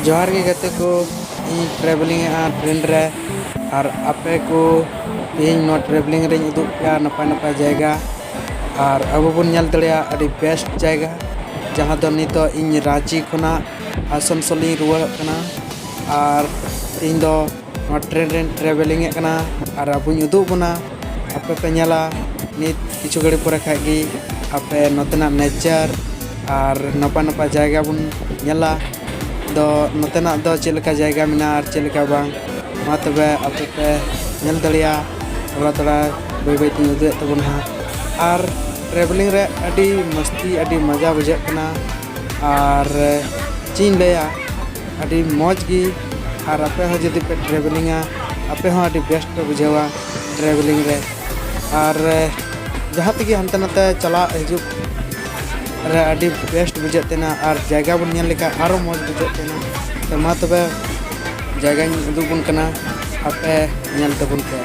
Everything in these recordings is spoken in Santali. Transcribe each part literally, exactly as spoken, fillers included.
ᱡᱚᱦᱟᱨ ᱜᱮ ᱜᱟᱛᱮ ᱠᱚ, ᱤᱧ travelling ᱮᱜᱼᱟ train ᱨᱮ, ᱟᱨ ᱟᱯᱮ ᱠᱚ ᱛᱮᱦᱮᱧ ᱱᱚᱣᱟ travelling ᱨᱮᱧ ᱩᱫᱩᱜ ᱯᱮᱭᱟ ᱱᱟᱯᱟᱭ ᱱᱟᱯᱟᱭ ᱡᱟᱭᱜᱟ, ᱟᱨ ᱟᱵᱚ ᱵᱚᱱ ᱧᱮᱞ ᱫᱟᱲᱮᱭᱟᱜᱼᱟ ᱟᱹᱰᱤ best ᱡᱟᱭᱜᱟ, ᱡᱟᱦᱟᱸ ᱫᱚ ᱱᱤᱛᱚᱜ ᱤᱧ ᱨᱟᱸᱪᱤ ᱠᱷᱚᱱᱟᱜ ᱟᱥᱟᱱᱥᱳᱞ ᱤᱧ ᱨᱩᱣᱟᱹᱲᱚᱜ ᱠᱟᱱᱟ, ᱟᱨ ᱤᱧ ᱫᱚ ᱱᱚᱣᱟ train ᱨᱮᱧ travelling ᱮᱫ ᱠᱟᱱᱟ, ᱟᱨ ᱟᱵᱚᱧ ᱩᱫᱩᱜ ᱵᱚᱱᱟ, ᱟᱯᱮ ᱯᱮ ᱧᱮᱞᱟ ᱱᱤᱛ ᱠᱤᱪᱷᱩ ᱜᱷᱟᱹᱲᱤ ᱯᱚᱨᱮ ᱠᱷᱟᱡ ᱜᱮ ᱟᱯᱮ ᱱᱚᱛᱮᱱᱟᱜ nature ᱟᱨ ᱱᱟᱯᱟᱭ ᱱᱟᱯᱟᱭ ᱡᱟᱭᱜᱟ ᱵᱚᱱ ᱧᱮᱞᱟ᱾ ᱫᱚ ᱱᱚᱛᱮᱱᱟᱜ ᱫᱚ ᱪᱮᱫ ᱞᱮᱠᱟ ᱡᱟᱭᱜᱟ ᱢᱮᱱᱟᱜᱼᱟ ᱟᱨ ᱪᱮᱫ ᱞᱮᱠᱟ ᱵᱟᱝ, ᱢᱟ ᱛᱚᱵᱮ ᱟᱯᱮ ᱯᱮ ᱧᱮᱞ ᱫᱟᱲᱮᱭᱟᱜᱼᱟ᱾ ᱛᱷᱚᱲᱟ ᱛᱷᱚᱲᱟ ᱵᱟᱹᱭ ᱵᱟᱹᱭ ᱛᱤᱧ ᱩᱫᱩᱜ ᱮᱫ ᱛᱟᱵᱚᱱᱟ ᱦᱟᱸᱜ᱾ ᱟᱨ travelling ᱨᱮ ᱟᱹᱰᱤ ᱢᱟᱥᱛᱤ, ᱟᱹᱰᱤ ᱢᱚᱡᱟ ᱵᱩᱡᱷᱟᱹᱜ ᱠᱟᱱᱟ᱾ ᱟᱨ ᱪᱮᱫ ᱤᱧ ᱞᱟᱹᱭᱟ, ᱟᱹᱰᱤ ᱢᱚᱡᱽ ᱜᱮ᱾ ᱟᱨ ᱟᱯᱮ ᱦᱚᱸ ᱡᱩᱫᱤ ᱯᱮ travelling ᱟ, ᱟᱯᱮ ᱦᱚᱸ ᱟᱹᱰᱤ best ᱯᱮ ᱵᱩᱡᱷᱟᱹᱣᱟ travelling ᱨᱮ᱾ ᱟᱨ ᱡᱟᱦᱟᱸ ᱛᱮᱜᱮ ᱦᱟᱱᱛᱮ ᱱᱟᱛᱮ ᱪᱟᱞᱟᱜ ᱦᱤᱡᱩᱜ ᱨᱮ ᱟᱹᱰᱤ best ᱵᱩᱡᱷᱟᱹᱜ ᱛᱟᱦᱮᱱᱟ, ᱟᱨ ᱡᱟᱭᱜᱟ ᱵᱚᱱ ᱧᱮᱞ ᱞᱮᱠᱷᱟᱱ ᱟᱨᱚ ᱢᱚᱡᱽ ᱵᱩᱡᱷᱟᱹᱜ ᱛᱟᱦᱮᱱᱟ᱾ ᱛᱚ ᱢᱟ ᱛᱚᱵᱮ ᱡᱟᱭᱜᱟᱧ ᱩᱫᱩᱜ ᱵᱚᱱ ᱠᱟᱱᱟ, ᱟᱯᱮ ᱧᱮᱞ ᱛᱟᱵᱚᱱ ᱯᱮ᱾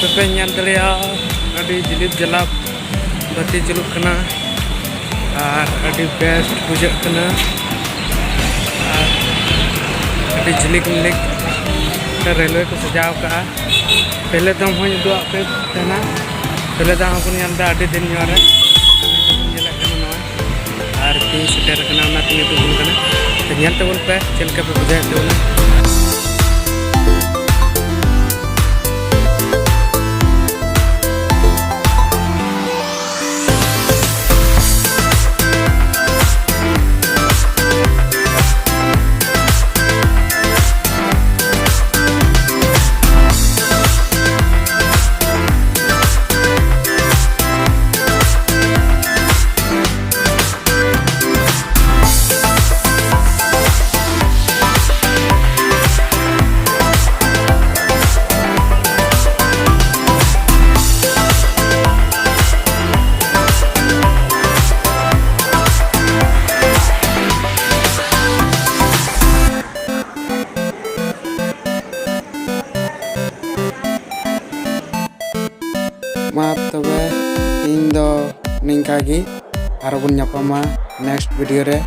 ᱟᱯᱮ ᱯᱮ ᱧᱮᱞ ᱫᱟᱲᱮᱭᱟᱜᱼᱟ, ᱟᱹᱰᱤ ᱡᱤᱞᱤᱯ ᱡᱟᱞᱟᱯ ᱵᱟᱹᱛᱤ ᱡᱩᱞᱩᱜ ᱠᱟᱱᱟ ᱟᱨ ᱟᱹᱰᱤ ᱵᱮᱥ ᱵᱩᱡᱷᱟᱹᱜ ᱠᱟᱱᱟ᱾ ᱟᱨ ᱟᱹᱰᱤ ᱡᱷᱤᱞᱤᱠ ᱢᱤᱞᱤᱠ ᱨᱮᱞᱣᱮ ᱠᱚ ᱥᱟᱡᱟᱣ ᱠᱟᱜᱼᱟ᱾ ᱯᱮᱦᱞᱮ ᱫᱚᱢ ᱦᱚᱸᱧ ᱩᱫᱩᱜ ᱟᱫ ᱯᱮ ᱛᱟᱦᱮᱱᱟ, ᱯᱮᱦᱞᱮ ᱫᱚᱢ ᱦᱚᱸᱵᱚᱱ ᱧᱮᱞ ᱮᱫᱟ ᱟᱹᱰᱤ ᱫᱤᱱ ᱧᱚᱜ ᱨᱮ᱾ ᱧᱮᱞᱮᱫ ᱠᱟᱱᱟ ᱱᱚᱜᱼᱚᱭ, ᱟᱨ ᱛᱤᱧ ᱥᱮᱴᱮᱨ ᱟᱠᱟᱱᱟ, ᱚᱱᱟᱛᱤᱧ ᱩᱫᱩᱜ ᱟᱵᱚᱱ ᱠᱟᱱᱟ᱾ ᱛᱚ, ᱧᱮᱞ ᱛᱟᱵᱚᱱ ᱯᱮ ᱪᱮᱫ ᱞᱮᱠᱟ ᱯᱮ ᱵᱩᱡᱷᱟᱹᱣᱮᱫ ᱛᱟᱵᱚᱱᱟ᱾ ᱢᱟ ᱛᱚᱵᱮ ᱤᱧ ᱫᱚ ᱱᱤᱝᱠᱟ ᱜᱮ, ᱟᱨᱚ ᱵᱚᱱ ᱧᱟᱯᱟᱢᱟ next video ᱨᱮ᱾